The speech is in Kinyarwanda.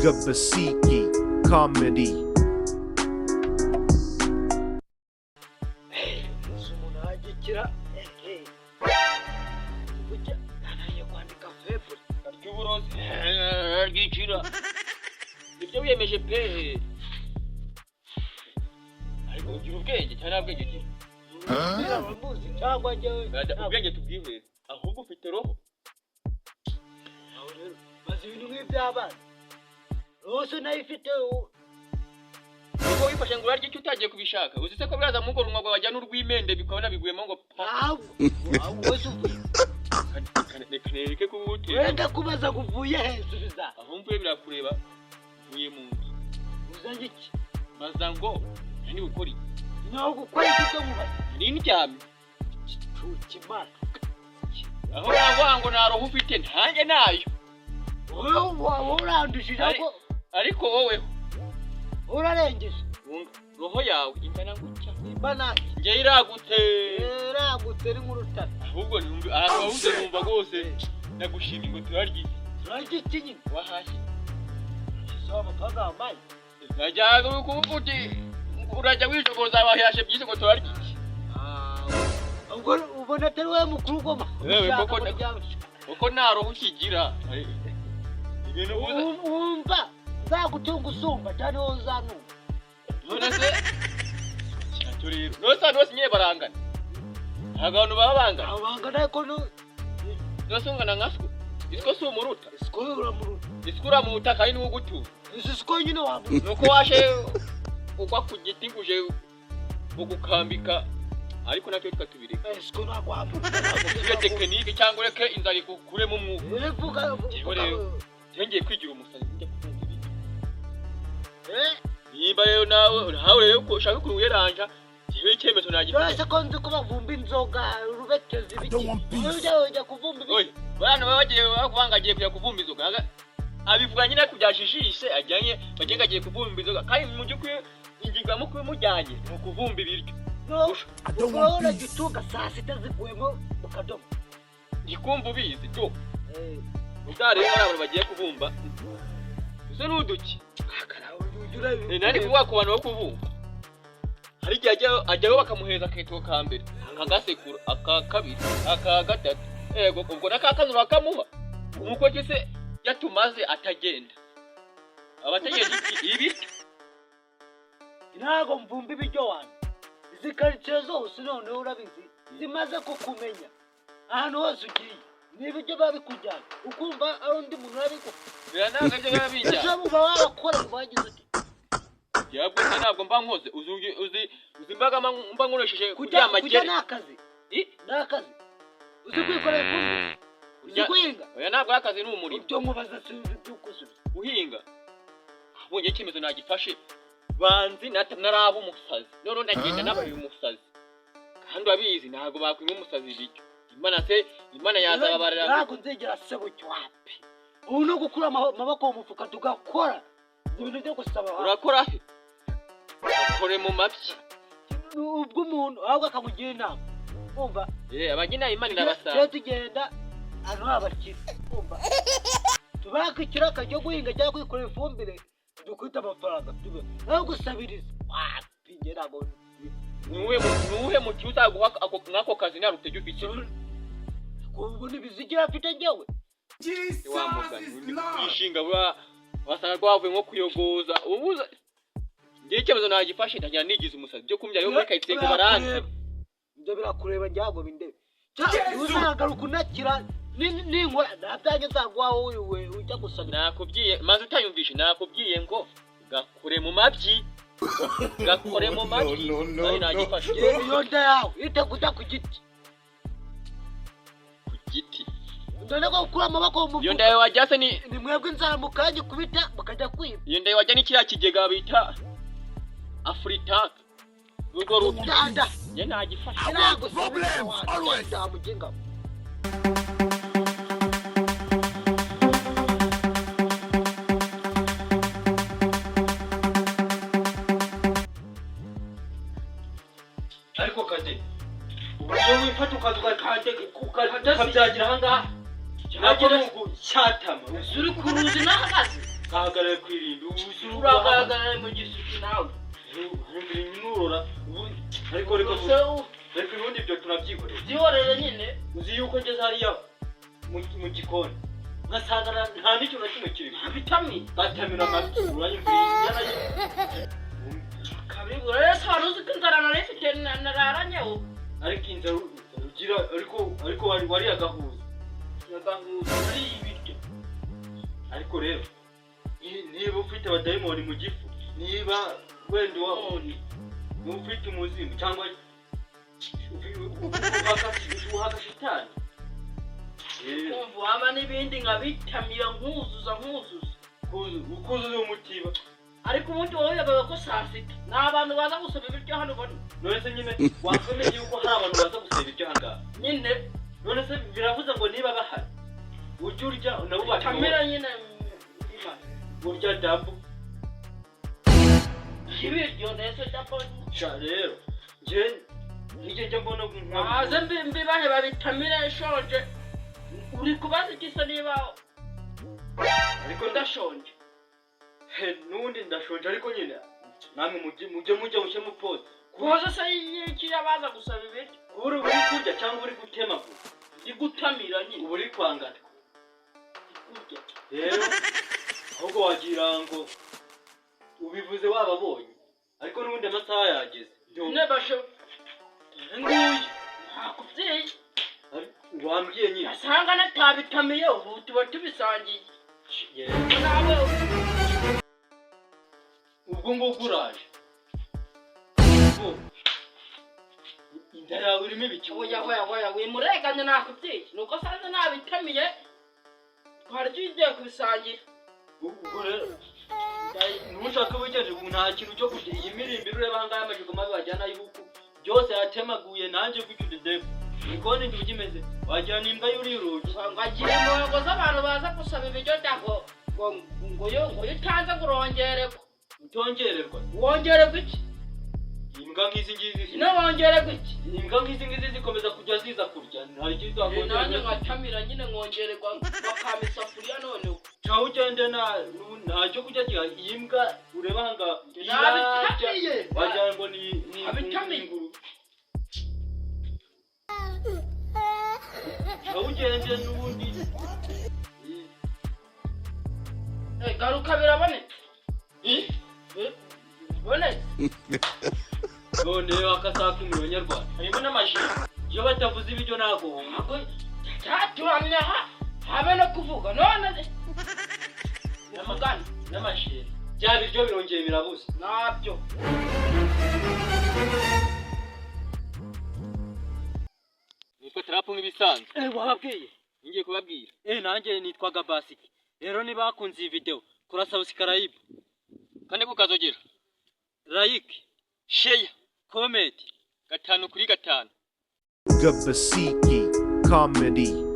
Basiki Comedy. Umunsi umuntu aragikira burya ntangiye kwandika febure. Ry'uburozi ryicira ibyo wiyemeje pe. Ariko ugira ubwenge cyangwa nta bwenge ugira? Muzi cyangwa njyewe? Rada, ubwenge tubwihweze, ahubwo ufite roho. Aho rero maze ibintu nk'iby'abana rwose nayo ifite. Ubwo wifashe ngo urarye icyo utagiye kubishaka, uzi se ko biraza mu runwa rwawe wajya n'urw'imende bikabona biguyemo ngo pa. Ntabwo waba wese uvuye. Reka nereke kuwutera. Wenda kubaza ngo uvuye he, subiza. Aho mvuye birakureba, mvuye mu nzu. Uzanye iki? Baza ngo nani gukora iki? Naho gukora iki cyo mubaza? Ni ndyamye. Kimana. Aho navuga ngo nta roho ufite, ntanjye nayo. Wowe waba urandujije. Ahubwo Ariko woweho urarengeje. Wunga, roho yawe ingana gutya. Nimba nanjye Njye iragutse. Iragutse ni nk'urutare. Ahubwo numva ahantu wabuze, numva rwose ndagushimye ngo turarye iki. Turarya iki nyine? Wahashye. Si amafaranga wambaye. Urajya kuvuga uti urajya wijogoza wahashe byinshi ngo turarye iki. Ubwo ubona atari wowe mukuru ugomba Yewe, gushaka koko kurya. Kuko nta roho ukigira, ibintu ubuze. Wumva nzagutunga usumba cyane wowe uzanumva. None se cyacyo rero, none se abantu bose nyine barangana? Ntabwo abantu baba bangana. Abangana ariko None se ungana nka siko? Isiko si umuruta? Siko uramuruta. Isiko uramuruta kandi niwe ugutunga. Izi siko nyine wamuruta. Nuko waje ugwa ku giti ngo uje gukambika, ariko nacyo tukatubireka. Siko ntabwo wamuruta. Iyo tekinike cyangwa ureke inzara igukuremo umwuka. Eh, vuga Yewe rero. Yongeye kwigira umusazi njya kukumva ibiryo. Eh, Nimba rero nawe rero ko ushaka ukuntu wiyeranja, njyewe icyemezo nagifata. Uretse ko nzi ko bavumba inzoga rubeteza ibiki, ujya ujya kuvumba ibiki? Oye, bana baba bagiye bavuga ngo agiye kujya kuvumba inzoga. Abivuga nyine ariko byajijishe ajyanye bagiye ngo agiye kuvumba inzoga, kandi mu by'ukuri ingingo ya mukuru imujyanye ni ukuvumba ibiryo. No, ubwo uragitunga saa sita ziguyemo mu kadomo. Ntikumva ubizi to. Eh, Uzarebe bariya bantu bagiye kubumba uze n'uduki. akara ujya urabi- Nari kuvuga ku bantu bo kubumba, hari igihe ajyayo bakamuhereza aketoko ka mbere akagasekura, aka kabiri, aka gatatu, yego ubwo n'aka kane urakamuha. Umukozi se yatumaze atagenda aba ategereje iki? Ibiryo. Ntabwo mvumba ibiryo wanjye. Izi karitsiye zose noneho urabizi zimaze kukumenya, ahantu hose ugiye ni ibiryo biba bikujyana, ukumva ari undi muntu urabiguha. Birananga ibyo biba bijyana. Ese uba wabakora ngo wagize uti? Yabwo se ntabwo mba nkoze, uzi imbaga mba nkoresheje. Kujya Kuryama. Kujya ni akazi. I? Ni akazi. Uzi kwikorera ifumbire? Uzi guhinga? Oya, ntabwo ari akazi, ni umurimo. Ibyo nkubaza si ibyo ukusubiza. Guhinga abonye icyemezo nagifashe, banzi naraba umusazi, noneho ndagenda nabaye umusazi, kandi urabizi ntabwo bakwima umusazi ibiryo. Imana se, Imana yazababarira? Ntabwo nzigera sebucyo, wapi. Ubu ni ugukura amaboko mu mufuka tugakora ibintu byo gusaba wapi. Urakora he? Ukore mu mabyi. Ubwo umuntu ahubwo akamugira inama, umva. Eh, abagina Imana Tujye irabasaba. tugenda ahantu h'abakire, umva, tubaka ikiraka cyo guhinga cyangwa kwikorera ifumbire, dukubite amafaranga tube aho gusabiriza, wapi, njye ntabwo. Nuwuhe muti uzaguha nk'ako kazi nta rutege ufite? Ubona ibizigira mfite njyewe. Wa mugani uri kwishinga bwa wasanga rwavuye nko kuyogoza ubuza. Ngewe icyemezo nagifashe, ndagira nigize umusazi byo kumbyara yo muri karitsiye ngo baranze. Ibyo birakureba, njyago bindebe uzagaruka unakira ninkora nta byanjye nzaguha wowe ujya gusabira. Nakubwiye maze utayumvishe, nakubwiye ngo gakore mu mabyi, gakore mu mabyi, kandi nagifashe. Iyo nda yawe ite kujya ku giti. Ku giti. None ko gukura amaboko mu Iyo mufuka. ndayo wajya se ni Ni mwebwe inzara mukanyikubita mukajya kwiba. Iyo ndayo wajya ni kiriya kigega bita Afuritank, urwo ruta. Danda. Njye nagifashe. Ntabwo nzamuginga. Ariko kade uburyo wifata ukaza ukabyagira ahangaha, ntabwo ari ugucyatama. Uri ku ruzi nahagaze. Kahagarare ku irimbi ubu. Uragaragara mu gisuki nawe. Nurora ariko reka. Ese Ariko ubundi ibyo turabyihorera. Byihorere nyine. Uzi yuko ngeze hariya mu gikoni ngasanga nta n'ikintu na kimwe kirimo. Nta vitamine. Batamira amafi, uranyumvira inyana ye. Kabibura rero, se wari uzi ko inzara nari mfite nararanyeho? Ariko inzara ugira, ariko wari agahuza. Nyagahuza ari ibiryo. Ariko rero niba ufite abadayimoni mu gifu, niba wenda None. niba ufite umuzimu cyangwa uhaka shitani. Kumva waba n'ibindi nkabitamira, nkuzuza nkuzuza. Ukuzuza umutiba. Ariko ubundi wowe uyobewe ko saa sita ni abantu baza gusaba ibiryo hano ubona? None se nyine wakwemeye yuko hari abantu baza gusaba ibyo aha ngaha? Nyine. None se biravuze ngo niba bahari ujya urya nabo tamira bakibona? Nyine. Urya double. Ibiryo ndetse double. Sha rero njye nijye njya mbona Baze mbibahe babitamire nshonje. Uri kubaza iki se niba Ariko udashonje? He, n'ubundi ndashonje, ariko nyine namwe mujye mujya mushyemo pause. Kubaza se y'iki baza gusaba ibiryo? Kuba uri kurya cyangwa uri gutemagura? Ndi gutamira nyine. Uba uri kwangana. Kurya. Rero ahubwo wagira ngo ubivuze wababonye, ariko n'ubundi amasaha yageze. Nyine basho Nguyu. Nakubwiye. Wambwiye nyine. Asanga natabitamiye, ubu tuba tubisangiye. Yeah. Nawe. Ubwo ngubwo uraje. Ubwo, inda yawe irimo ibiki? Oya oya oya, wimureganya, nakubwiye nuko sanze nabitamiye, twari tugiye kubisangira. Ubwo rero ntushake wigenje, ubu nta kintu cyo kurya. Iyi mirimbiri ureba ahangaha, amajigo mabi wajyana y'ubuku byose yatemaguye. Nanjye gutyo dedefu igikoni ngiye kimeze wagira ni imbwa yuriye urugi. Ngo agira impongo z'abantu baza gusaba ibiryo bya ngo yo utanze ngo urongererwa. Utongererwa. Wongererwa iki? Imbwa nk'izi ngizi. Ino wongererwa iki? Imbwa nk'izi ngizi zikomeza kujya ziza kurya, hari icyo Nanjye zakongererwa. nkatamira nyine, nkongererwa, bakampa isafuriya noneho. Caho ugende, nta cyo kurya gihari. Iyi mbwa ureba ahangaha irarya. Nabitamiye. Wagira ngo ni Abitamiye. ingurube. Caho ugende n'ubundi. Eh, garuka, birabonetse. Eh? Eh, birabonetse. None akasaka mu Banyarwanda harimo n'amajeri, iyo batavuze ibiryo ntabwo wumva. Ntabwo cyaturamye aha habe no kuvuga none muvugane. N'amajeri, bya biryo birongeye birabuze. Nabyo. Nitwa Tarapu nk'ibisanzwe. Eh, wababwiye? Ngiye kubabwira. Eh, nanjye nitwaga Basiki. Rero niba bakunze iyi video, kora subscribe. Kandi kukazogera. Like, share, comment. 5 kuri 5. Gabasiki Comedy.